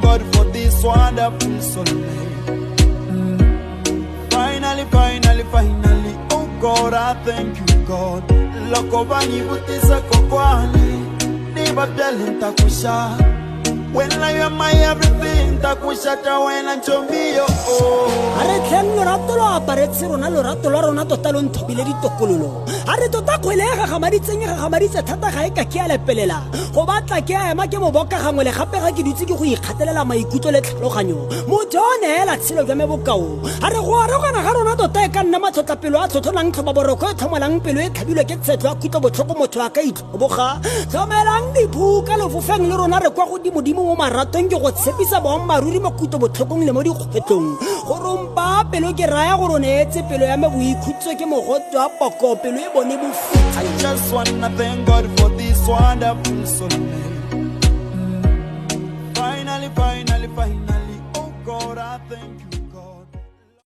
thank God for this wonderful soulmate. Finally, finally, finally, oh God, I thank you, God. Loko va ni vutisa kokwani, ni va byele ni ta ku xa. Wena you are my everything, ta ku xa ta wena ntombi yo oh. A re tlheng lorato lo aparetse rona, lorato lwa rona tota lo nthobile ditokololo. A re tota kgwele e gagamaditseng e gagamaditse thata, ga e ka ke a lepelela go batla ke a ema ke boboka gangwe le gape ga ke dutse ke go ikgatelela maikutlo le tlhaloganyo. Motho o neela tshelo jwa me bokao. A re go arogana ga rona tota e ka nna matlhotlapelo a tlhotlholang tlhobaboroko e tlhomolang pelo e tlhabilwe ke tshetlho ya khutlo botlhoko, motho a ka itlhoboga. Tlhomelang diphuka lefofeng le rona re kwa godimodimo mo maratong, ke go tshepisa boammaaruri mo kutlo botlhokong le mo dikgwetlong. Go rompa pelo ke raya gore o neetse pelo ya me boikhutso ke mogote wa poko, pelo e bone bofutsana. I just wanna thank God for this wonderful soulmate.